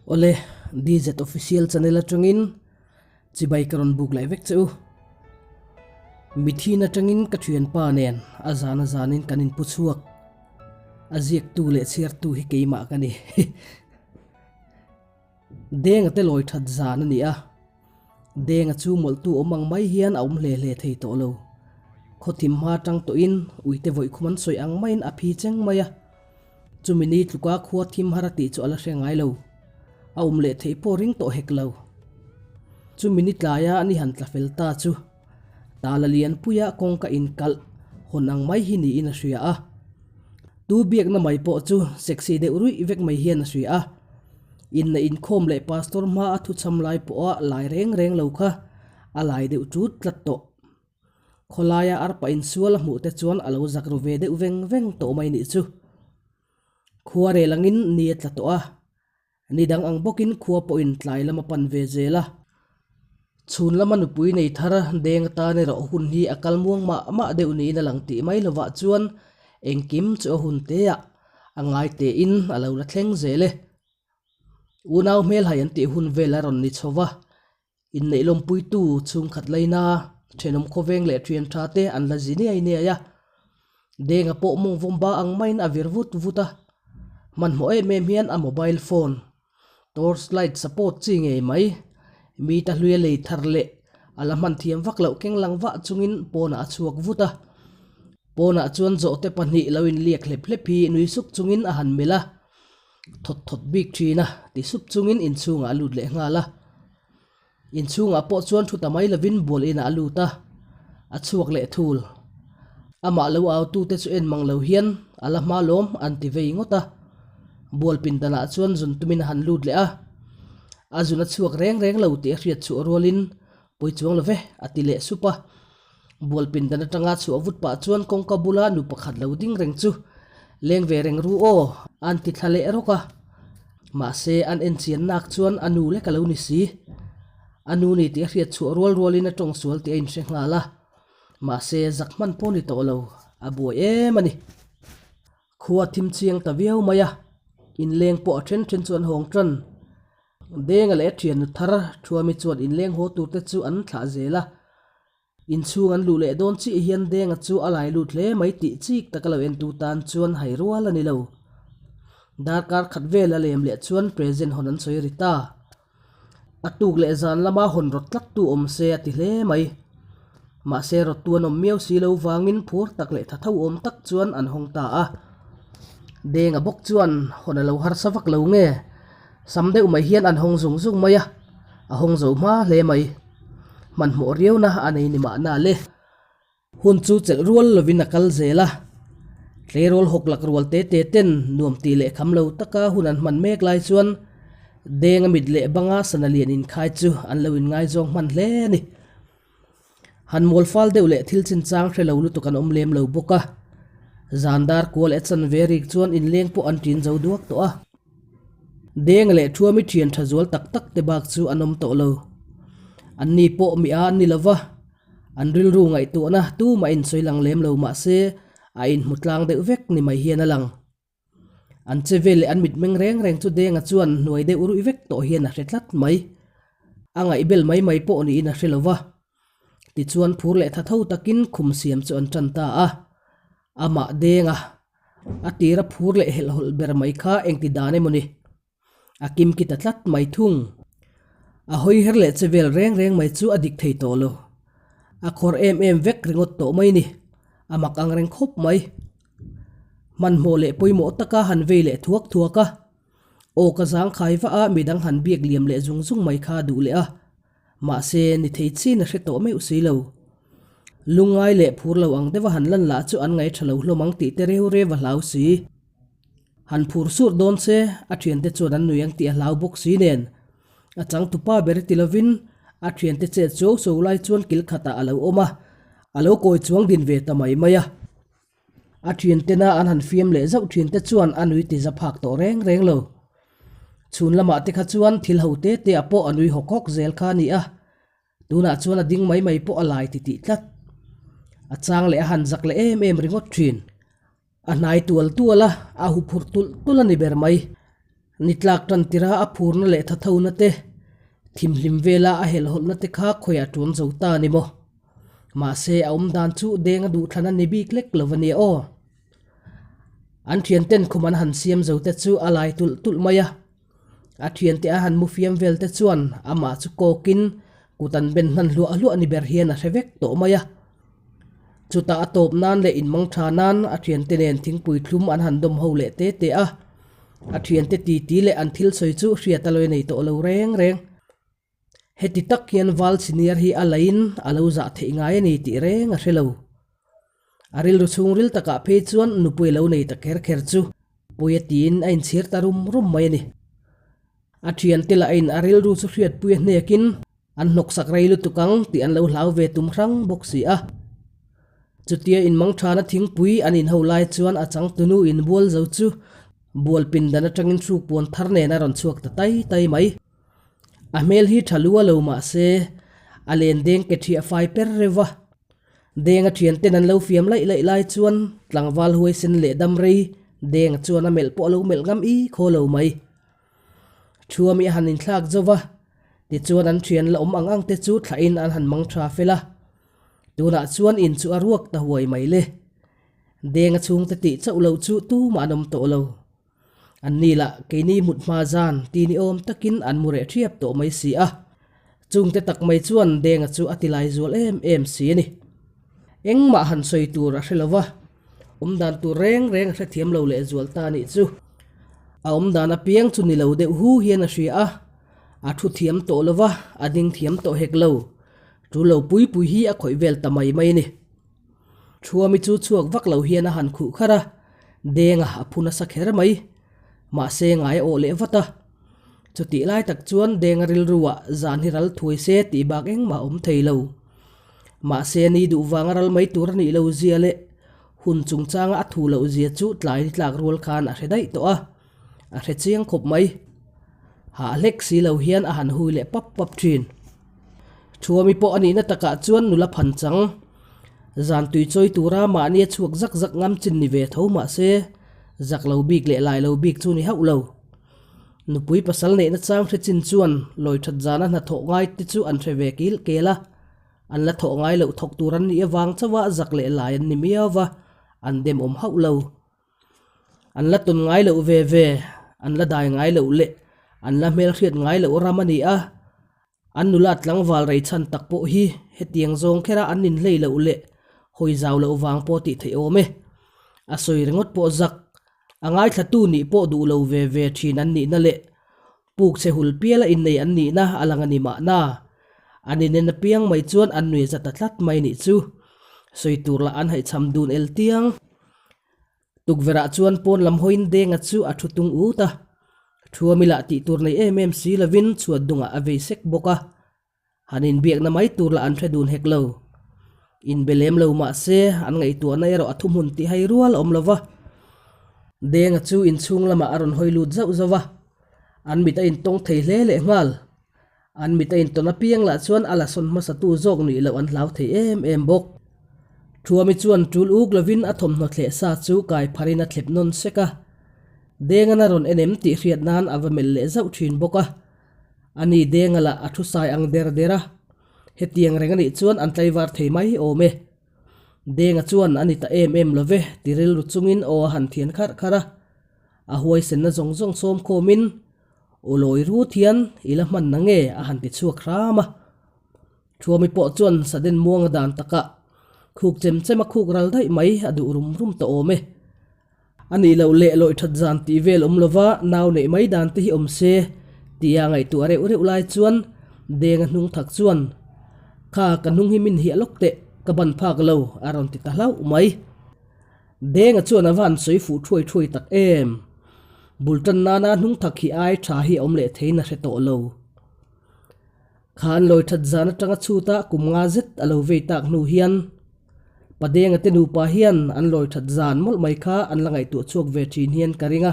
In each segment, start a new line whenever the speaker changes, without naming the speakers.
Awle, DZ Official channel atangin chibai ka rawn buk leh vek che u. Mithin atangin ka thianpa nen a zan a zanin kan inpu chhuak. A ziaktu leh chhiartu hi keimah ka ni. Denga te lawi that zan a ni a. Denga chu mawlhtu awm ang mai hian a awm hle hle thei tawh lo. Khawthim hma tang tawhin uite vawikhum an sawi ang maiin a phi cheng mai a. Chumi ni tluka khua thim har a tih chu a la hre ngai lo. A awm leh theih pawh ring tawh hek lo. Chumi ni tlaia ni han tla fel ta chu tala lianpuia kawngka inkalh hawn ang mai hi niin a hria a. Tu biakna mai pawh chu sexy deuh ruih vek mai hian a hria a. Inneih inkhawm leh pastor hma a thuchham lai pawha lai reng reng lo kha a lai deuh tut tlat tawh. Khawlaia arpa insual a hmuh te chuan a lo zak ru ve deuh veng veng tawh mai nih chu. Khua rel angin ni a tla tawh a, ni dang ang bawkin khua pawhin tlai lam a pan ve zel a. Chhun lama nupui nei thar deng atan erawh hun hi a kal muang mah mah deuh niin a lang tih mai lovah chuan engkim chu a hun teah a ngai tein a lo la thleng zel e. Unau hmelhai an tih hun vel a rawn ni chho va, Inneih lawmpuitu chhungkhat laina thenawm khawveng leh thian tha te an la zi niai niai a. Denga pawh mawng vawm ba ang maiin a vir vut vut a. Hmanhmawh em em hian a mobile phone, torch light support chi ngei mai, mita hluia lei thar leh a la hman thiam vak loh keng lang vah chungin pawnah a chhuak vut a. Pawnah chuan zawhte pahnih lo inliak hlep hlep hi nui suk chungin a han melh a. Thawt thawt bik thin a, ti sup chungin inchhungah a lut leh nghal a. Inchhungah pawh chuan thu ta mai lovin bual inah a lut a, a chhuak leh thul. Amah lo au tute chu en mang lo hian a la hma lawm an ti vei ngawt a. Bual pindanah chuan zun tumin a han lut leh a. A zun a chhuak reng reng lo tih a hriat chhuah rualin Pawi chuang lo ve, a ti leh sup a. Bual pindan atanga chhuah vut pah chuan kawngka bula nu pakhat lo ding reng chu leng ve reng ru aw, an ti thla leh rawk a. Mahse, an en chian nak chuan a nu lek a lo ni si. A nu ni tih a hriat chhuah rual rualin a tawng sual tih a inhre nghal a. Mahse, zak hman pawh ni tawh lo, a buai em a ni. Khua thim chiang ta viau mai a, inleng pawh a then then chu an hawng tan. Denga leh a thiannu thar Thuami chuan inleng haw tur te chu an thlah zel a. Inchhung an luh leh dawn chiah hian Denga chu a lai lut hle mai tih chik taka lo entu tan chuan hai rual a ni lo. Darkar khat vel a lem leh chuan present hawn an sawi ri ta. A tuk leh zan lama hawn rawt tlat tu awm se a ti hle mai. Mahse rawt tu an awm miau si lo vangin phur tak leh tha tho awm tak chuan an hawng ta a. Denga bawk chuan hawn a lo harsa vak lo nge? Sam deuh mai hian an hawng zung zung mai a, a hawng zo hma hle mai. Hmanhmawh riauna a nei ni mahna le. Hun chu chelh rual lovin a kal zel a, tleirawl hawk lak rual te te ten nuam tih leh kham lo taka hun an hman mek lai chuan Denga mit leh banga sana lian inkhai chu an lo inngaizawng hman hle a ni. Han mawl fal deuh leh thil chinchang hre lo lutuk an awm lem lo bawk a, zan dar kual e chan ve rik chuan inleng pawh an ṭin zo duak tawh a. Denga leh Thuami ṭhian ṭha zual tak tak te bak chu an awm tawh lo. Anni pawh mi a an ni lo va, an rilru ngaihtuahna tumah insawi lang lem lo mah se a inhmu tlang deuh vek ni mai hian a lang. An che vel leh an mitmeng reng reng chu Denga chuan hnuai deuh ruih vek tawh hian a hre tlat mai. A ngaihbel mai mai pawh niin a hre lo va. Tichuan phur leh tha tho takin khum siam chu an tan ta a. Amah Denga a tira phur leh helhhawlh ber mai kha engti dan emaw ni? A kim ki ta tlat mai thung. A hawi her leh che vel reng reng mai chu a dik thei tawh lo. A khawr em em vek ringawt tawh mai ni. A mak ang reng khawp mai. Hmanhmawh leh pawimawh taka han vei leh thuak thuak a. Aw ka zang khai vah a midang han biak liam leh zung zung mai kha duh leh a. Mahse ni thei chin a hre tawh meuh si lo. Lungngai leh phur lo ang deuha han lan lah chu an ngaih tha lo hlawm ang tih te reu reu a hlau si. Han phur sur dawn se, a thiante chuan an nui ang tih a hlau bawk si nen. A changtupa ber ti lovin a thiante chet suau suau lai chuan kil khatah a lo awm a, a lo kawi chuang din ve ta mai mai a. A thiantena an han fiam leh zauh thinte chuan a nui ti za phak tawh reng reng lo. Chhun lamah te kha chuan thil ho te te ah pawh a nui hawk hawk zel kha a ni a, tunah chuan a ding mai mai pawh a lai ti tih tlat. A chang leh a han zak leh em em ringawt thin. A hnai tual tual a, a huphurh tulh tulh a ni ber mai. Ni tlak tan tira a phurna leh thathona te, thimhlim vela a helhawlhna te kha khawiah tuan zo ta a ni maw? Mahse, a awm dan chu deng a duhthlan a ni bik lek lo a nia aw. An thianten khum an han siam zo te chu a lai tulh tulh mai a. A thiante a han mu fiam vel te chuan amah chu kawkin kut an ben hnan hluah hluah ni ber hian a hre vek tawh mai a. Chutah a tawp nan leh inmang tha nan a thiante nen thingpui thlum an han dawm ho leh te te a. A thiante titi leh an thil sawi chu hriat a lawi nei tawh lo reng reng. Heti tak hian val senior hi a lain a lo zah theih ngai a ni tih reng a hre lo. A rilru chhungril takah phei chuan nupui a lo nei ta kher kher chu pawi a tiin a inchhir ta rum rum mai a ni. A thiante lahin a rilru chu hriatpui a hnekin an hnawksak rei lutuk ang tih an lo hlau ve tum hrang bawk si a. Chutia inmangthana thingpui an inho lai chuan a changtunu inbual zo chu bual pindan atangin hrukpuan thar nen a rawn chhuak ta tai tai mai. A hmel hi tha lu a lo mah se, a len deng ke ṭhi a fai per reuh a. Denga ṭhianten an lo fiam laih laih lai chuan tlangval huaisen leh dam rei Denga chuan a melh pawh a lo melh ngam i khaw lo mai. Thuami a han inthlak zo va, tichuan an ṭhian la awm ang ang te chu thlahin an han mang ṭha fel a. Tunah chuan in chu a ruak ta huai mai le. Denga chhungte tih chauh loh chu tumah an awm tawh lo. An ni lah keini mut hma zan ti ni awm takin an mu reh thiap tawh mai si a. Chungte tak mai chuan Denga chu a ti lai zual em em si a ni. Engmah han sawi tur a hre lo va, awm dan tur reng reng a hrethiam lo leh zual ta nih chu. A awm dan apiang chu ni lo deuh hu hian a hria a, a thu thiam tawh lo va, a ding thiam tawh hek lo. Tul lo pui pui hi a khawih vel ta mai mai a ni. Thuami chu chhuak vak lo hian a han khuh kharh a, Denga a phu nasa kher mai. Mahse ngai a awh leh vat a. Chutih lai tak chuan Denga rilruah zan hi ral thuai se tih bak engmah a awm thei lo. Mahse ni duh vanga ral mai tur a nih lo zia leh hun chungchanga a thu loh zia chu tlai ni tlak rual khan a hre daih tawh a, a hre chiang khawp mai. Hah hlek si lo hian a han hui leh pap pap thin. Thuami pawh a nihna takah chuan nula phan chang. Zan tui chawi tura mahni a chhuak zak zak ngam chin ni ve tho mah se, zak lo bik leh lai lo bik chu ni hauh lo. Nupui pasal neihna chang hre chin chuan lawi that zana hnathawh ngai te chu an hre ve kil kel a, an la thawh ngai loh thawk tur an nih avang chauha zak leh lai an ni miau va, an demawm hauh lo. An la tawn ngai loh ve ve, an la dai ngai loh leh an la hmelhriat ngai loh ram a ni a. An nula tlangval rei chhan tak pawh hi hetiang zawng khera an inhlei loh leh hawi zau loh vang pawh tih theih awm e. A sawi ringawt pawh zak, a ngaithlatu nih pawh duh lo ve ve thin an nihna leh puk chhe hul piala innei an nihna a lang a ni mahna. An inen apiang mai chuan an nui za ta tlat mai nih chu. Sawi tur lah an haihchham dun el tiang. Tukverhah chuan pawn lam hawiin Denga chu a thu tung ut a, Thuami lah tih tur nei em em si lovin chhuat dungah a vei sek bawk a, han inbiakna mai tur lah an hre dun hek lo. Inbe lem lo mah se an ngaihtuahna erawh a thuhmun tih hai rual a awm lo va. Denga chu inchhung lamah a rawn hawi lut zauh zauh a, an mit a intawng thei hle leh nghal. An mit a intawn apiang lah chuan a la sawn hmasatu zawk nih loh an hlau thei em em bawk. Thuami chuan tul uk lovin a thawmhnaw thleh sa chu kai pharin a thlep nawn sek a. Dengan a rawn en em tih hriat nan a va melh leh zauh thin bawk a. Ani Denga lah a thu sai ang der der a. Hetiang reng anih chuan an tlaivar thei mai awm e. Denga chuan a ni ta em em lo ve ti rilru chungin aw a han thian kharh kharh a. A huaisenna zawng zawng sawm khawmin Aw lawi rut hian i la hman na nge a han ti chhuak hram a. Thuami pawh chuan Saden muanga dan takah khuk chem chem a khuk ral daih mai a duh rum rum tawh awm e. A nih loh leh lawih that zan tih vel awm lova nau neih mai dan te hi awm se tia ngaihtuah reuh reuh lai chuan Denga hnung thak chuan Kha ka hnung hi min hiah lawk teh ka ban phak lo a rawn ti ta hlauh mai. Denga chuan a va han sawi fuh thuai thuai tak em? Bul tan nana hnung thak hi ai tha hi a awm leh theiin a hre tawh lo. Kha an lawi that zan atanga chhuta kum nga zet a lo vei tak hnu hian Padenga te nupa hian an lawi that zan mawlh mai kha an la ngaihtuah chhuak ve thin hian ka ring a.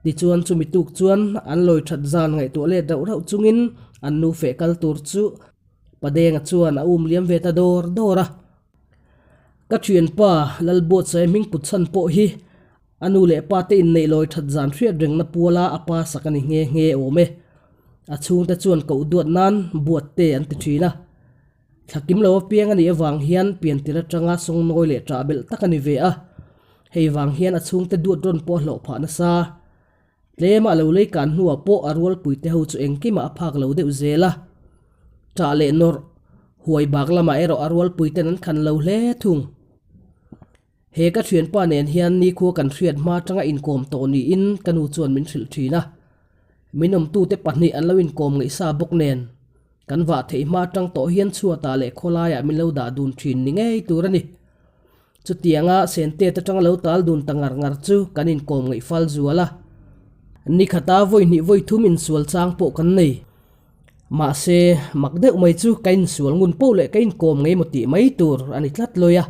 Tichuan chumi tuk chuan an lawi that zan ngaihtuah let rauh rauh chungin an nu feh kal tur chu Padenga chuan a um liam ve ta dawr dawr a. Ka thianpa Lalbuatsaia hming put chhan pawh hi. A nu leh pa te inneih lawi that zan hriat rengna puala a pa sak a ni nghe nghe awm e. A chhungte chuan koh duat nan buat te an ti thin a. Thla kim lo apiang a nih avang hian piantir atanga sawngnawi leh ṭah belh tak a ni ve a. Hei vang hian a chhungte duat rawn pawh a hlawh phah nasa. Tlema a lo lei kan hnuah pawh a rualpuite ho chu engkimah a phak lo deuh zel a. Ṭah leh nawrh, huai bak lamah erawh a rualpuiten an khan lo hle thung. He ka thianpa nen hian nikhua kan hriat hma atanga inkawm tawh niin ka nu chuan min hrilh thin a. Min awmtute pahnih an lo inkawm ngaihsa bawk nen, kan vah theih hma atang tawh hian chhuatah leh khawlaiah min lo dah dun thin ni ngei tur a ni. Chutianga Sentet atanga lo tal dun ta ngar ngar chu kan inkawm ngaihfal zual a. Nikhata vawi hnih vawi thum insual chang pawh kan nei. Mahse, mak deuh mai chu ka insual ngun poh leh ka inkawm ngei maw tih mai tur a ni tlat lawi a.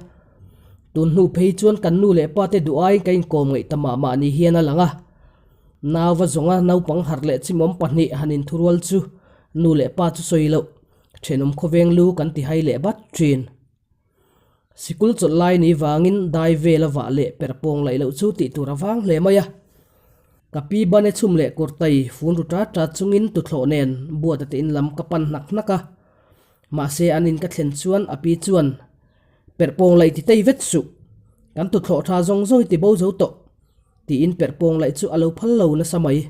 Tun hnu phei chuan kan nu leh pa te duh aiin ka inkawm ngaih ta mah mah ni hian a lang a. Nauva zawnga naupang harh leh chimawm pahnih han inthurual chu nu leh pa chu sawi loh, thenawm khawveng lu kan ti hai leh bat thin. Sikul chawlh lai ni vangin dai vel a vah leh per pawng laih loh chu tih tur a vang hle mai a. Ka pi bane chhum leh kurtai fun ru tat tat chungin tuthlawh nen buata te in lam ka pan hnak hnak a. Mahse an in ka thlen chuan a pi chuan perh pawng laih ti tei vet suh. Kan tuthlawh tha zawng zawng i ti bo zo tawh tiin perh pawng laih chu a lo phal lo nasa mai.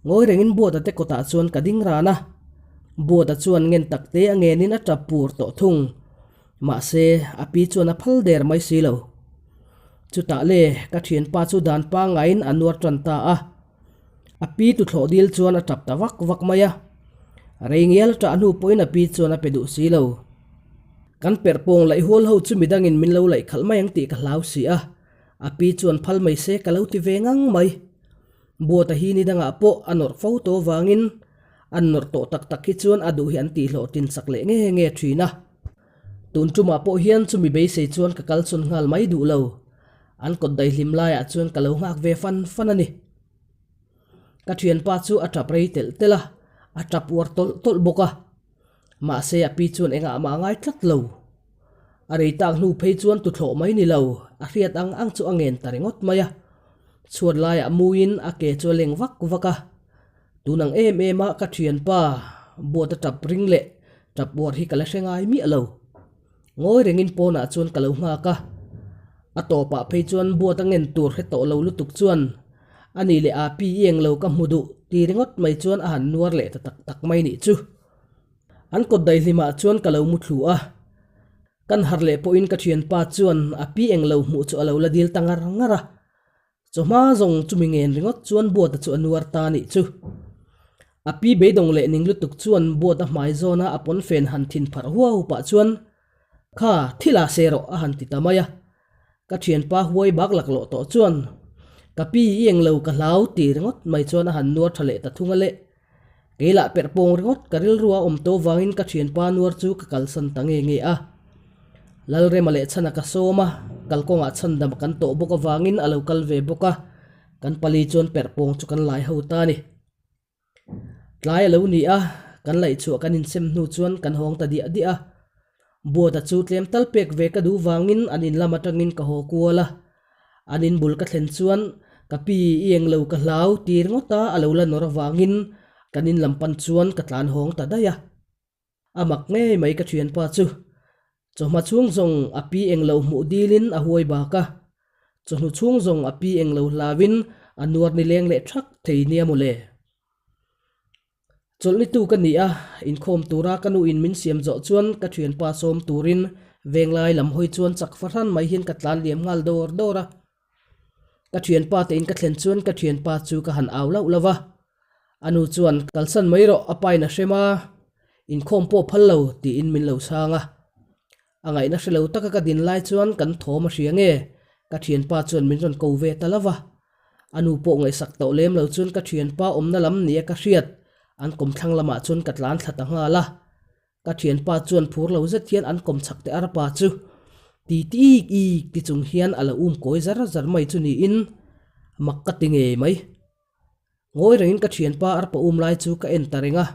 Ngawi rengin Buata te kawtah chuan ka ding ran a. Buata chuan ngen tak te a ngenin a tap pur tawh thung. Mahse, a pi chuan a phal der mai si lo. Chutah le, ka thianpa chu dan pangaiin a nuar tan ta a. A pi tuthlawh dil chuan a tap ta vak vak mai a. Rei ngial tah hnu pawhin a pi chuan a pe duh si lo. Kan perh pawng laih hual ho chu midangin min lo laih khalh mai ang tih ka hlau si a. A pi chuan phal mai se ka lo ti ve ngang mai. Buata hi ni dangah pawh a nawrh fo tawh avangin an nawrh tawh tak tak hi chuan a duh hi an tihhlawh tin chak leh nge nge thin a. Tun tumah pawh hian chumi beisei chuan ka kal chun nghal mai duh lo. An kawt daihlim laiah chuan ka lo nghak ve fan fan a ni. Ka thianpa chu a tap rei telh telh a, a tap uar tawlh tawlh bawk a. Mahse a pi chuan engah mah a ngai tlat lo. A rei tak hnu phei chuan tuthlawh mai ni lo, a hriat ang ang chu a ngen ta ringawt mai a. Chhuat laiah muin a ke chu a leng vak vak a. Tun ang em em a ka thianpa buata tap ring leh tap uar hi ka la hre ngai miah lo. Ngawi rengin pawnah chuan ka lo nghak a. A tawpah phei chuan buata ngen tur hre tawh lo lutuk chuan a ni leh a pi i englo ka hmu duh ti ringawt mai chuan a han nuar leh ta tak tak mai nih chu. An kawt daihlimah chuan ka lo mu thlu a. Kan harh leh pawhin ka thianpa chuan a pi englo hmuh chu a lo la dil ta ngar ngar a. Chawhma zawng chumi ngen ringawt chuan Buata chu a nuar ta nih chu. A pi beidawng leh ning lutuk chuan Buata hmai zawna a pawnfen han thin pharh huau pah chuan, Kha, thil ah se rawh a han ti ta mai a. Ka thianpa huai bak laklawh tawh chuan, Ka pi i englo ka hlau ti ringawt mai chuan a han nuar tha leh ta thung a le. Kei lah perh pawng ringawt ka rilru a awm tawh vangin ka thianpa nuar chu ka kalsan ta nge nge a. Lalrema leh chhana ka sawm a, kalkawngah chhandam kan tawh bawk avangin a lo kal ve bawk a, kan pali chuan perh pawng chu kan lai ho ta a ni. Tlai a lo ni a, kan laihchhuah kan insem hnu chuan kan hawng ta diah diah a. Buata chu tlem tal pek ve ka duh vangin an in lam atangin ka haw kual a. An in bul ka thlen chuan ka pi i englo ka hlau ti ringawt a a lo la nawr avangin kan in lam pan chuan ka tlan hawng ta daih a. A mak ngei mai ka thianpa chu. Chawhma chhung zawng a pi englo hmuh dilin a huai bak a. Chawhnu chhung zawng a pi englo hlauin a nuar nileng leh thak thei nia mawle. Chawlhnitu ka ni a, inkhawm tura ka nuin min siam zawh chuan ka thianpa sawm turin venglai lam hawi chuan chak fahran mai hian ka tlan liam nghal dawr dawr a. Ka thianpa te in ka thlen chuan ka thianpa chu ka han au lauh lauh a. A nu chuan kalsan mai rawh a pain a hrem a, inkhawm pawh phal lo tiin min lo chhang a. A ngaihna hre lo taka ka din lai chuan kan thawm a hria nge? Ka thianpa chuan min rawn ko ve ta lo va. A nu pawh ngaihsak tawh lem lo chuan ka thianpa awmna lam nia ka hriat an kawmthlang lamah chuan ka tlan thla ta nghal a. Ka thianpa chuan phur lo zet hian an kawm chak teh arpa chu ti ti ik ik ti chung hian a lo um kawi zar zar mai chu niin mak ka ti ngei mai. Ngawi rengin ka thianpa arpa um lai chu ka en ta reng a,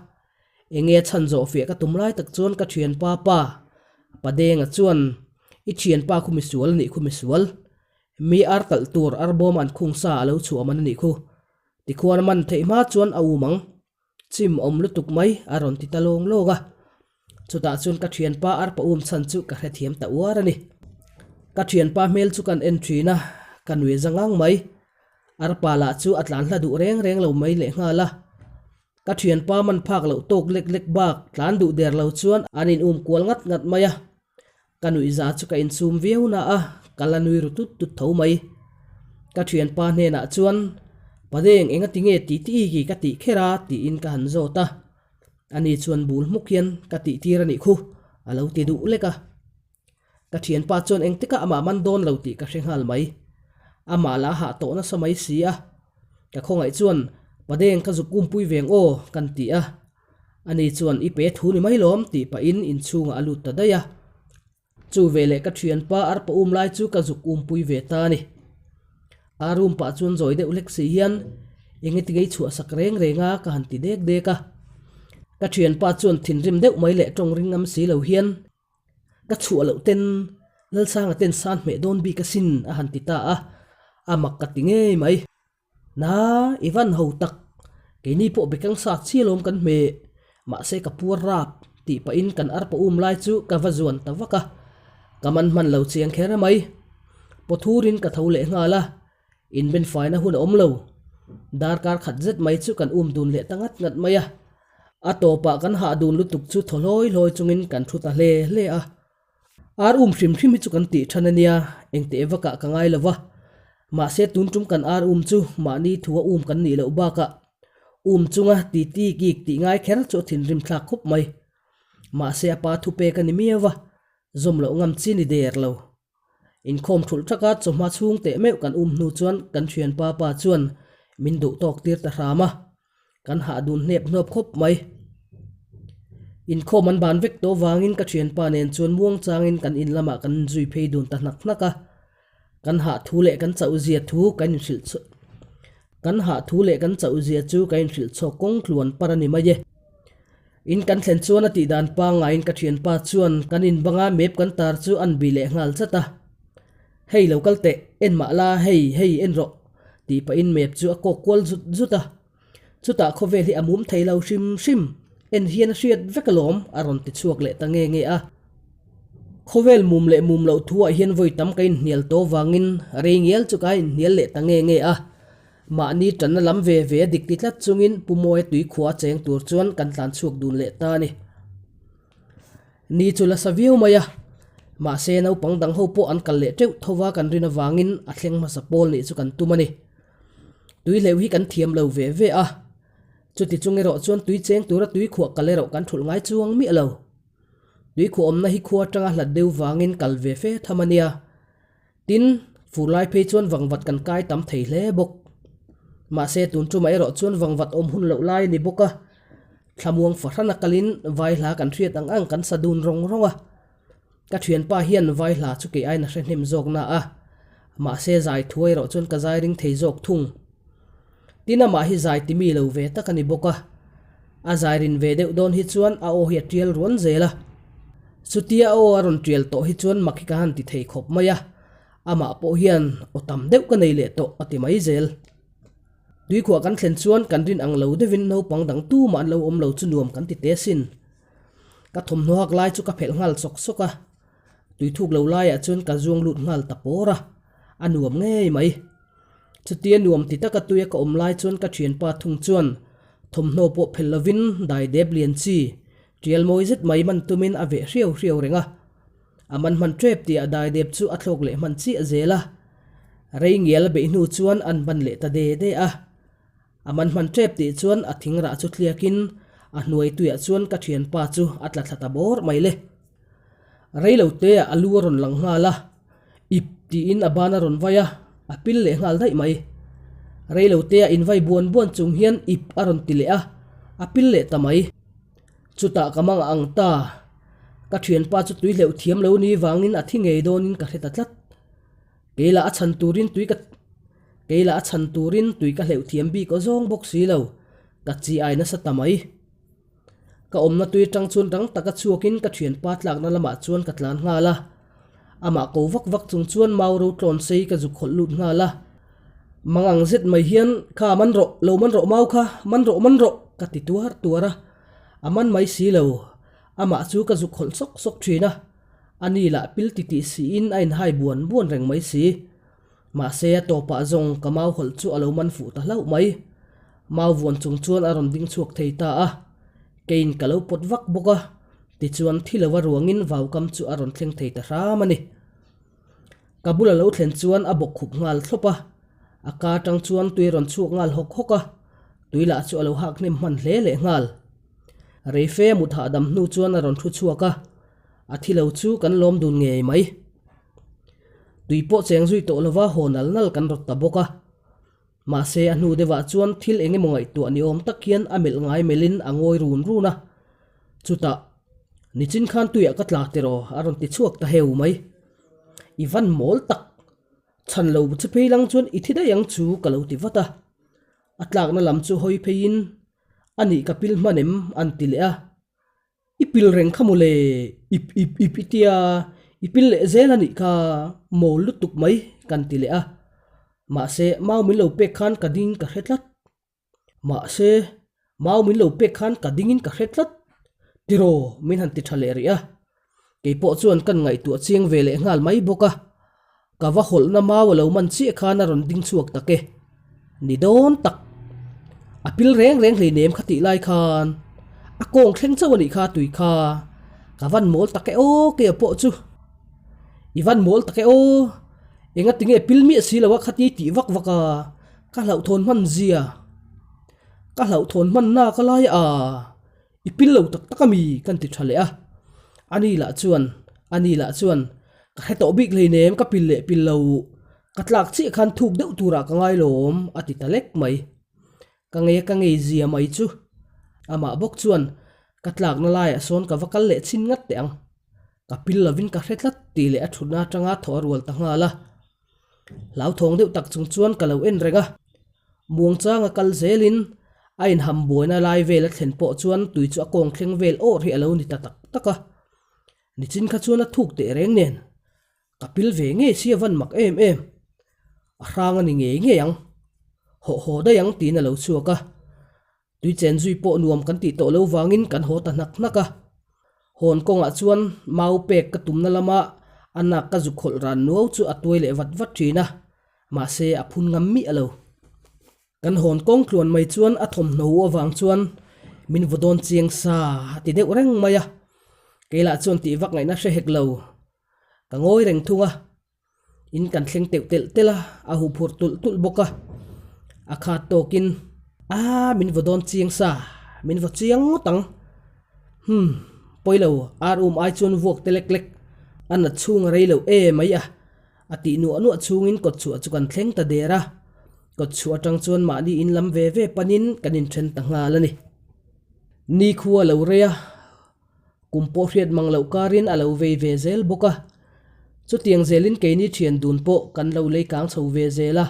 enge chhan zawh fiah ka tum lai tak chuan ka thianpa pa Padenga chuan i thianpa khu misual a nih khu misual. Mi ar talh tur ar bawm an khung sa a lo chhuah man a nih khu. Tikhuan a man theih hma chuan a um ang. Chim awm lutuk mai a rawn ti ta lawng lawng a. Chutah chuan ka thianpa arpa um chhan chu ka hrethiam ta uar a ni. Ka thianpa hmel chu kan en thin a, ka nui za ngang mai. Arpa lah chu a tlan hla duh reng reng lo mai lehnghal a. Ka thianpa man phak loh tawk lek lek bak tlan duh der lo chuan an in um kual ngat ngat mai a. Ka nuihza chu ka insum viau na a, ka la nui ru tut tut tho mai. Ka thianpa hnenah chuan, Padeng enga tinge tih tih ki ka tih kher a tiin ka han zawt a. Ani chuan bul hmuk hian ka tih tir a nih khu, a lo ti duh lek a. Ka thianpa chuan engtikah amah man dawn lo tih ka hre nghal mai. Amah lah a hah tawh nasa mai si a. Ka khawngaih chuan, Padeng ka zuk umpui veng aw, kan ti a. Ani chuan i pe thu ni mai lawm tih pahin inchhungah a lut ta daih a. Chu veleh ka thianpa arpa um lai chu ka zuk umpui ve ta a ni. A room pah chuan zawi deuh hlek si hian eng eti ngei chhuah sak reng reng a ka han ti dek dek a. Ka thianpa chuan thinrim deuh mai leh tawng ring ngam si lo hian ka chhuah loh ten Lalsanga ten san hmeh dawn bik asin a han ti ta a, a mak ka ti ngei mai. Na, i van ho tak. Keini pawh bekang sa chi alawm kan hmeh. Mahse ka puar rap, tih pahin kan arpa um lai chu ka va zuan ta vak a. Ka man hman lo chiang kher mai. Pawthurin ka tho leh nghal a, inbenfaina hun a awm lo. Darkar khat zet mai chu kan um dun leh ta ngat ngat mai a. A tawpah kan hah dun lutuk chu thaw hlawi hlawi chungin kan thu ta hle hle a. Ar um hrim hrim hi chu kan tih than a nia, engteh vakah ka ngai lo va. Mahse tun tum kan ar um chu mahni thua um kan nih loh bakah um chunga titi gik tih ngai kher chu a thinrim thlak khawp mai. Mahse a pa thupek a ni miau va, zawm loh ngam chi ni der lo. Inkhawm thulh thaka chawhma chhung teh meuh kan um hnu chuan kan thianpa pa chuan min duh tawk tir ta hram a. Kan hah dun hnep hnawp khawp mai. Inkhawm an ban vek tawh vangin ka thianpa nen chuan muang changin kan in lamah kan zui phei dun ta hnak hnak a. Kan hah thu leh kan chauh zia thu kan inhrilh chhuah Kan hah thu leh kan chauh zia chu ka inhrilh chhuak kawng tluan par a ni mai e. In kan thlen chuan a tih dan pangaiin ka thianpa chuan kan in banga map kan tar chu an bih leh nghal chat a. Hei lo kal teh, en mah la, hei, hei en rawh, tih pahin map chu a kawk kual zut zut a. Chutah khawvel hi a mum thei lo hrim hrim, en hian a hriat vek alawm, a rawn ti chhuak leh ta nge nge a. Khawvel mum leh mum loh thuah hian vawi tam ka inhnial tawh vangin rei ngial chu ka inhnial leh ta nge nge a. Mahni tanna lam ve ve a dik ti tlat chungin Pu Mawia tuikhua a cheng tur chuan kan tlan chhuak dun leh ta a ni. Ni chu la sa viau mai a, mahse naupang dang ho pawh an kal leh teuh tho va kan rin avangin a thleng hmasa pawl nih chu kan tum a ni. Tui hleuh hi kan thiam lo ve ve a, chuti chung erawh chuan tui cheng tura tui khuah kal erawh kan thulh ngai chuang miah lo. Tui khuah awmna hi khua atanga hlat deuh vangin kal ve fe tham a nia. Tin, fur lai phei chuan vangvat kan kai tam thei hle bawk. Mahse tun tumah erawh chuan vangvat awm hun loh lai a ni bawk a, thlamuang fahrana kalin vai hla kan hriat ang ang kan sa dun rawng rawng a. Ka thianpa hian vai hla chu kei aiin a hre hnem zawk na a, mahse zai thu erawh chuan ka zai ring thei zawk thung. Tin amah hi zai ti mi lo ve tak a ni bawk a, a zai rin ve deuh dawn hi chuan a aw hi a tial ruan zel a. Chutia a aw a rawn tial tawh hi chuan mak hi ka han ti thei khawp mai a, amah pawh hian aw tam deuh ka nei leh tawh a ti mai zel. Tuikhuah kan thlen chuan kan rin ang lo deuhin naupang dang tumah an lo awm lo chu nuam kan ti te asin. Ka thawmhnaw hak lai chu ka phelh nghal sawk sawk a, tuithuk lo laiah chuan ka zuang lut nghal ta pawr a, a nuam ngei mai. Chutia nuam ti taka tuia ka awm lai chuan ka thianpa thung chuan thawmhnaw pawh phelh lovin dai dep lian chi tial mawi zet mai man tumin a veh hriau hriau reng a. A man hman tep tihah dai dep chu a thlawk leh hman chiah zel a. Rei ngial a beih hnu chuan an ban leh ta de de a. A man hman tep tih chuan a thing rah chu thliakin a hnuai tuiah chuan ka thianpa chu a tla thla ta bawr mai le. Rei lo teah a lu a rawn lang nghal a, ip tiin a ban a rawn vai a, a pil leh nghal daih mai. Rei lo teah invai buan buan chung hian ip a rawn ti leh a, a pil leh ta mai. Chutah ka mang ang ta, ka thianpa chu tui hleuh thiam lo ni vangin a thi ngei dawnin ka hre ta tlat. Kei lah a chhan turin tui ka Kei lah a chhan turin tui ka hleuh thiam bik aw zawng bawk si lo, ka chi ai nasa ta mai. Ka awmna tui atang chuan rang taka chhuakin ka thianpa tlakna lamah chuan ka tlan nghal a. Amah ko vak vak chung chuan mau ro tlawn sei ka zuk khawlh lut nghal a. Mang ang zet mai hian, Kha man rawh, lo man rawh mau kha, man rawh man rawh, ka ti tuar tuar a. A man mai si lo. Amah chu ka zuk khawlh sawk sawk thin a. A ni lah pil ti tih siin a inhai buan buan reng mai si. Mahse a tawpah zawng ka mau hawlh chu a lo man fuh ta hlauh mai. Mau vuan chung chuan a rawn ding chhuak thei ta a. Keiin ka lo pawt vak bawk a, tichuan thi lova ruangin vaukam chu a rawn thleng thei ta hram a ni. Ka bula lo thlen chuan a bawk khup nghal thlawp a, a ka atang chuan tui a rawn chhuak nghal hawk hawk a, tui lah chu a lo hak hnem hman hle leh nghal. Reife a mut hahdam hnu chuan a rawn thu chhuak a, a thi lo chu kan lawm dun ngei mai. Tui pawh cheng zui tawh lova haw nal nal kan rawt ta bawk a. Mahse a hnu deuhah chuan thil eng emaw ngaihtuah ni awm tak hian a melh ngai melhin a ngawi run run a. Chutah, Nichin khan tuiah ka tla tiraw a rawn ti chhuak ta heu mai. I van mawl tak! Chhan lo che phei lang chuan i thi daih ang chu ka lo ti vat a. A tlakna lam chu hawi pheiin, A nih ka pil hman em? an ti leh a. I pil reng kha mawle, ip ip ip i tia, i pil leh zel a nih kha, mawl lutuk mai kan ti leh a. Mahse, mau min lo pek khan ka ding ka hre tlat. Mahse, mau min lo pek khan ka dingin ka hre tlat. Tiraw, min han ti tha leh rih a. Kei pawh chuan kan ngaihtuah chiang ve leh nghal mai bawk a. Ka va hawlhna mau a lo man chiah khan a rawn ding chhuak tak e. Ni dawn tak. A pil reng reng hleinem kha tih lai khan a kawng thleng chauh a nih kha tui kha. Ka van mawl tak e aw kei a pawh chu. I van mawl tak e aw. Enga tinge pil miah si lo a khati tih vak vak a. Ka hlauhthawn hman zia. Ka hlauhthawn hman na ka lai a. I pil lo tak tak a mi? kan ti tha leh a. Ani lah chuan, ani lah chuan, Ka hre tawh bik hleinem, ka pil leh pil lo, ka tlak chiah khan thuk deuh turah ka ngai lawm, a ti ta lek mai. Ka ngei a ka ngei zia mai chu. Amah bawk chuan, Ka tlakna laiah sawn ka va kal leh chhin ngat teh ang. Ka pil lovin ka hre tlat tih leh a thutna atanga thaw a rual ta nghal a. Hlauthawng deuh tak chung chuan ka lo en reng a, muangchanga kal zelin a inham buaina lai vel a thlen pawh chuan tui chu a kawng thleng vel awr hi a lo ni ta tak tak a. Nichin kha chuan a thuk teh reng nen ka pil ve ngei si a van mak em em. A hrang a ni ngei ngei ang. Hawh haw daih ang tiin a lo chhuak a. Tui chen zui pawh nuam kan tih tawh lo vangin kan haw ta hnak hnak a. Hawn kawngah chuan mau pek ka tumna lama a nak ka zuk khawlh ran nuau chu a tuai leh vat vat thin a, mahse a phun ngam miah lo. Kan hawn kawng tluan mai chuan a thawmhnaw u avang chuan min vaw dawn chiang sa a ti deuh reng mai a, kei lah chuan tih vak ngaihna hre hek lo. Ka ngawi reng thung a. In kan thleng teuh telh telh a, a huh phurh tulh tulh bawk a. A khat tawkin, Aa, min vaw dawn chiang sa, min vaw chiang ngawt ang. Humm, pawi lo, ar um ai chuan vuak te lek lek, a nat chhung a rei lo e mai a, a tih nuah nuah chhungin kawtchhuah chu kan thleng ta der a. Kawtchhuah atang chuan mahni in lam ve ve panin kan inthen ta nghal a ni. Nikhua lo rei a. Kum pawh hriat mang loh karin a lo vei ve zel bawk a. Chutiang zelin keini thian dun pawh kan lo lei kang chho ve zel a.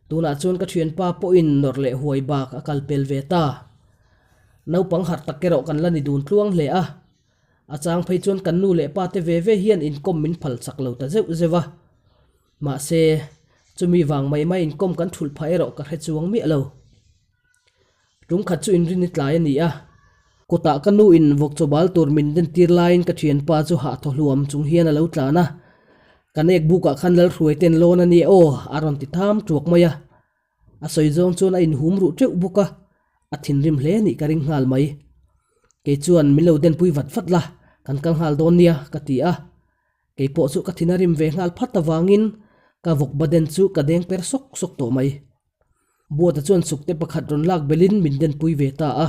Tunah chuan ka thianpa pawhin nawrh leh huai bak a kal pel ve ta. Naupang harh tak erawh kan la ni dun tluang hle a. A chang phei chuan kan nu leh pa te ve ve hian inkawm min phal chak lo ta zeuh zeuh a. Mahse, chumi vang mai mai inkawm kan thulh phah erawh ka hre chuang miah lo. Tum khat chu inrin i tlai a ni a. Kutah ka nu in vawk chawbal tur min den tir laiin ka thianpa chu hah thaw hluam chung hian a lo tlan a. Ka nek bukah khan Lalhruai ten lawn a nia aw a rawn ti tham tuak mai a. A sawi zawng chuan a inhum ruh teuh bawk a, a thinrim hle nih ka ring nghal mai. Kei chuan min lo denpui vat vat la, kan kal nghal dawn nia ka ti a. Kei pawh chu ka thin a rim ve nghal phat avangin ka vawk baden chu ka deng per sawk sawk tawh mai. Buata chuan sukte pakhat rawn lak belin min denpui ve ta a,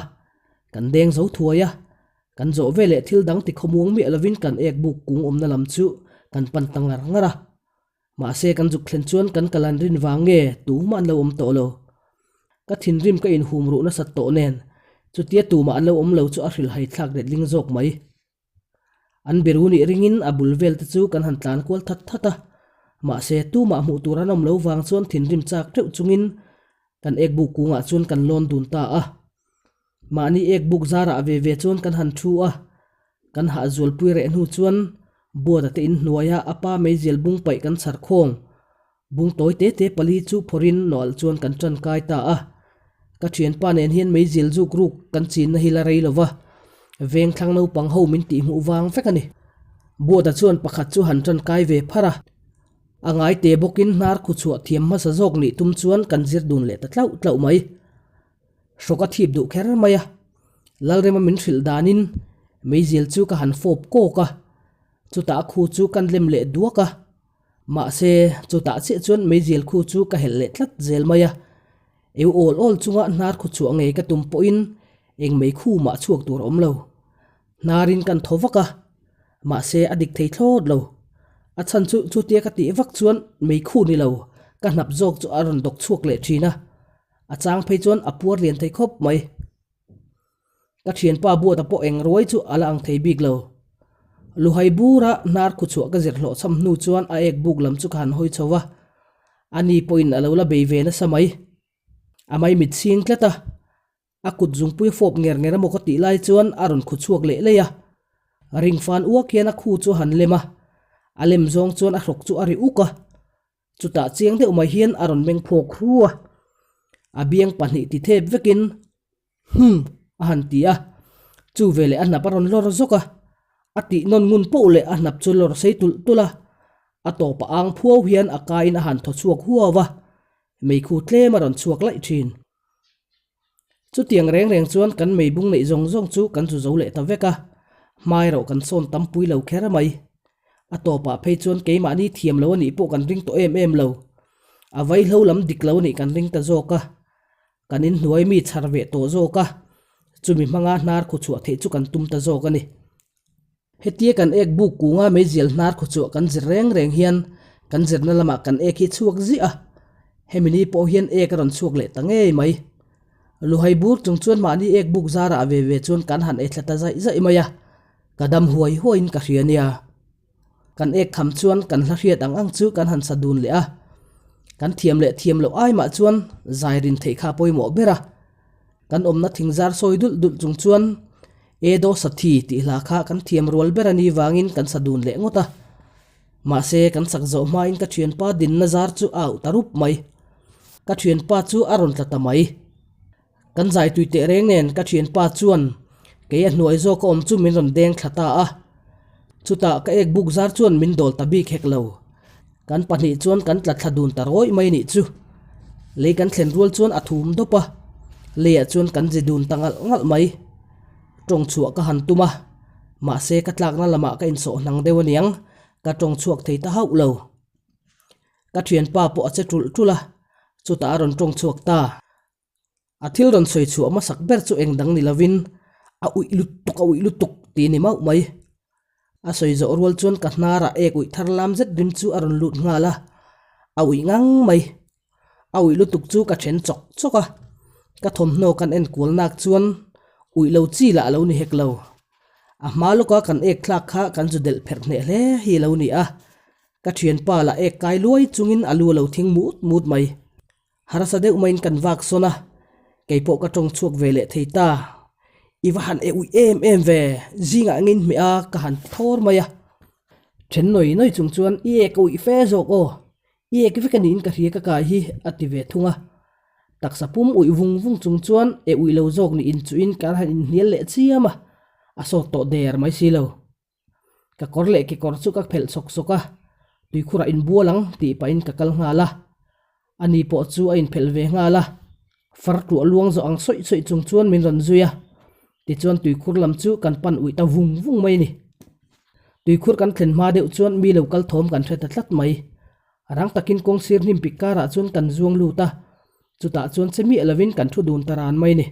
kan deng zo thuai a, kan zawh veleh thil dang ti khawmuang miah lovin kan ek buk kung awmna lam chu kan pan ta ngar ngar a. Mahse kan zuk thlen chuan kan kal an rin vang nge tumah an lo awm tawh lo. Ka thinrim ka inhum ruh nasat tawh nen chutia tumah an lo awm lo chu a hrilhhai thlak letling zawk mai. An biru nih ringin a bul vel te chu kan han tlan kual that that a, mahse tumah hmuh tur an awm lo vang chuan thinrim chak teuh chungin kan ek buk kungah chuan kan lawn dun ta a. Mahni ek buk zarah ve ve chuan kan han thu a, kan hah zualpui reh hnu chuan. Buata te inhnuaia a pa meizial bung paih kan chhar khawng. Bung tawi te te pali chu phawrhin nawlh chuan kan tan kai ta a. Ka thianpa nen hian meizial zuk ruk kan chinna hi la rei lo va, veng thlang naupang ho min tihhmuh vang vek a ni. Buata chuan pakhat chu han tan kai ve phar a. A ngai te bawkin hnar khu chhuah thiam hmasa zawk nih tum chuan kan zir dun leh ta tlauh tlauh mai. Hrawk a thip duh kher mai a, Lalrema min hrilh danin meizial chu ka han fawp kawk a, chutah a khu chu kan lem leh duak a, mahse chutah chiah chuan meizial khu chu ka helh leh tlat zel mai a, eu awl awl chunga hnar khu chhuah ngei ka tum pawhin eng mei khu mah chhuak tur a awm lo. Hnarin kan thaw vak a, mahse a dik thei thlawt lo. A chhan chu chutia ka tih vak chuan mei khu ni lo, ka hnap zawk chu a rawn dawk chhuak leh thin a, A chang phei chuan a puar lian thei khawp mai. Ka thianpa buata pawh eng ruai chu a la ang thei bik lo. Luhai bura hnar khu chhuah ka zir hlawh chham hnu chuan a ek buk lam chu ka han hawi chho va, a ni pawhin a lo la bei ve nasa mai. A maimit chhing tlat a, a kut zungpui fawp nger nger emaw ka tih lai chuan a rawn khu chhuak leh leh a. Ring fan uak hian a khu chu a han lem a, a lem zawng chuan a hrawk chu a ri uk a. Chutah chiang deuh mai hian a rawn meng phawk hru a, a biang pahnih ti thep vekin Hum! a han ti a, chu veleh a hnap a rawn lawr zawk a, a tih nawn ngun poh leh a hnap chu lawr sei tulh tulh a, a tawp a ang phuau hian a kaiin a han thaw chhuak huau a, meikhu tlem a rawn chhuak laih thin. Chutiang reng reng chuan kan meibung neih zawng zawng chu kan zu zo leh ta vek a, hma erawh kan sawn tam pui lo kher mai. A tawpah phei chuan keimahni thiam lo a nih pawh kan ring tawh em em lo. A vaihlo lam dik lo a nih kan ring ta zawk a, kan inhnuai mi chhar ve tawh zawk a, chumi hmanga hnar khu chhuah theih chu kan tum ta zawk a ni. Hetia kan ek buk kunga meizial hnar khaw chhuah kan zir reng reng hian kan zirna lamah kan ek hi chhuak ziah a, hemi ni pawh hian ek a rawn chhuak leh ta ngei mai. Luhai bur chung chuan mahni ek buk zarah ve ve chuan kan han ei thla ta zaih zaih mai a, ka dam huai huaiin ka hria nia. Kan ek kham chuan kan hla hriat ang ang chu kan han sa dun leh a, kan thiam leh thiam loh ai mah chuan zai rin theih kha a pawimawh ber a. Kan awmna thing zar sawi dulh dulh chung chuan Edo Sathi tih hla kha kan thiam rual ber a ni vangin kan sa dun leh ngawt a. Mahse kan sak zawh hmain ka thianpa dinna zar chu a auh ta rup mai. Ka thianpa chu a rawn tla ta mai. Kan zai tui teh reng nen ka thianpa chuan kei a hnuai zawk a awm chu min rawn deng thla ta a. Chutah ka ek buk zar chuan min dawl ta bik hek lo. Kan pahnih chuan kan tla thla dun ta rawih mai nih chu. Lei kan thlen rual chuan a thum dawp a, leiah chuan kan zi dun ta ngalh ngalh mai. Tawng chhuah ka han tum a, mahse ka tlakna lamah ka insawh hnang deuh aniang, ka tawng chhuak thei ta hauh lo. Ka thianpa pawh a che ṭulh ṭulh a, chutah a rawn tawng chhuak ta. A thil rawn sawi chhuah hmasak ber chu eng dang ni lovin a uih lutuk a uih lutuk tih a ni mauh mai. A sawi zawh rual chuan ka hnarah ek uih thar lam zet rim chu a rawn lut nghal a, a uih ngang mai. A uih lutuk chu ka then chawk chawk a, ka thawmhnaw kan en kual nak chuan uih lo chi lah a lo ni hek lo. A hma lawka kan ek thlak kha kan zu delh pherh hneh hle hi a lo ni a, ka thianpa lah ek kai luai chungin a lu a lo thing mut mut mai. Harsa deuh maiin kan vak sawn a, kei pawh ka tawng chhuak ve leh thei ta. I va han e uih em em ve, zingah engin hmeh a ka han ti thawr mai a. Then nawi nawi chung chuan i ek a uih fe zawk aw, i ek vek a niin ka hria ka kai hi a ti ve thung a. Taksa pum uih vung vung chung chuan e uih lo zawk niin chuin kan han inhnial leh chiam a, a sawt tawh der mai si lo. Ka kawr leh kekawr chu ka phelh sawk sawk a, tuikhurah inbual ang tih pahin ka kal nghal a. Ani pawh chu a inphelh ve nghal a, far tluah luang zawh ang sawih sawih chung chuan min rawn zui a. Tichuan tuikhur lam chu kan pan uih ta vung vung mai a ni. Tuikhur kan thlen hma deuh chuan mi lo kal thawm kan hre ta tlat mai. Rang takin kawng sir hnim pik karah chuan kan zuang lut a, chutah chuan che miah lovin kan thu dun ta ran mai a ni.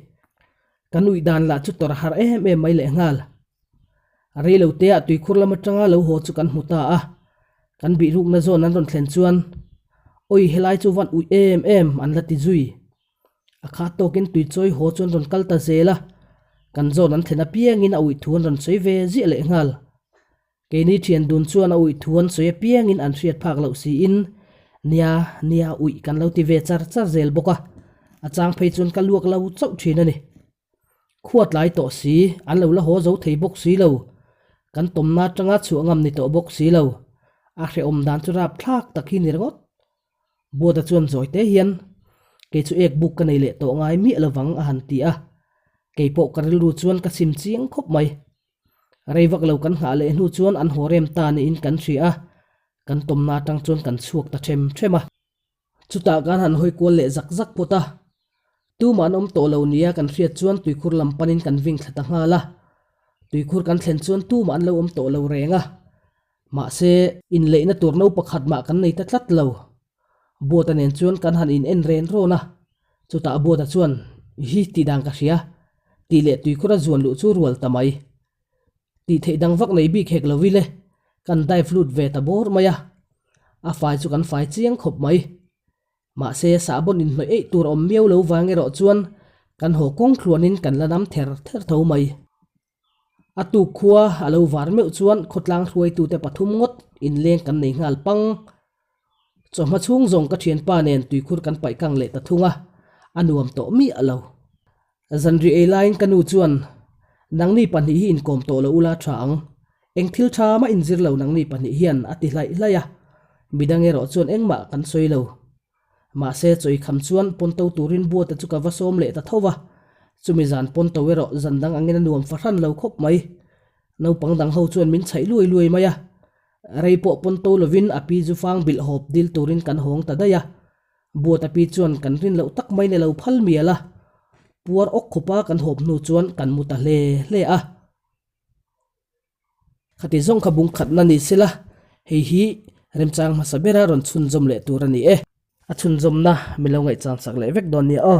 Kan uih dan lah chu tawrh har em em mai lehnghal. A rei lo te ah tuikhur lam atanga lo haw chu kan hmu ta a, kan bihrukna zawn an rawn thlen chuan Awi helai chu van uih em em an la ti zui. A khat tawkin tuichawi haw chu an rawn kal ta zel a, kan zawn an thlen apiangin a uih thu an rawn sawi ve ziah leh nghal. Keini thian dun chuan a uih thu an sawi apiangin an hriat phak loh siin nia nia uih kan lo ti ve char char zel bawk a, a chang phei chuan ka luak lo chauh thin a ni. Khua tlai tawh si, an lo la haw zo thei bawk si lo. Kan tawmna atanga chhuah ngam ni tawh bawk si lo. A hrehawm dan chu rapthlak tak hi ni ringawt. Buata chuan zawi te hian, Kei chu ek buk ka nei leh tawh ngai miah lovang a han ti a. Kei pawh ka rilru chuan ka sim chiang khawp mai. Rei vak lo kan nghah leh hnu chuan an haw rem ta niin kan hria a, kan tawmna atang chuan kan chhuak ta them them a. Chutah kan han hawi kual leh zak zak phawt a, tumah an awm tawh lo nia kan hriat chuan tuikhur lam panin kan ving thla ta nghal a. Tuikhur kan thlen chuan tumah an lo awm tawh lo reng a, mahse inleihna tur no pakhat mah kan nei ta tlat lo. Buata nen chuan kan han in en ren rawn a, chutah Buata chuan, Hi tih dan ka hria, tih leh tuikhur a zuan luh chu rual ta mai. Tih theih dang vak nei bik hek lo i le, kan dive lut ve ta bawr mai a, a fai chu kan fai chiang khawp mai. Mahse, sahbawn inhnawih eih tur awm miau lo vang erawh chuan kan haw kawng thluanin kan la nam ther ther tho mai. A tuk khua a lo var meuh chuan khawtlang hruaitute pathum ngawt inleng kan nei nghal pang. Chawhma chhung zawng ka thianpa nen tuikhur kan paih kang leh ta thung a, a nuam tawh miah lo. Zanri ei laiin ka nu chuan, Nangni pahnih hi inkawm tawh lo ula tha ang. Eng thil tha mah inzir lo nangni pahnih hian a ti hlaih hlaih a. Midang erawh chuan engmah kan sawi lo. Mahse chawi kham chuan pawnto turin buate chu ka va sawm leh ta tho va. Chumi zan pawnto erawh zan dang angin a nuam fahran lo khawp mai. Naupang dang ho chuan min chhaih luai luai mai a. Rei pawh pawnto lovin a pi zu fang bilh hawp dil turin kan hawng ta daih a. Buata pi chuan kan rin loh tak mai ni lo phal mial a, puar awk khawpa kan hawp hnu chuan kan mu ta hle hle a. Khati zawng kha bung khatna ni sela, hei hi remchang hmasa bera rawn chhunzawm leh tur a ni e. A chhunzawmna min lo ngaihchang sak leh vek dawn nia aw.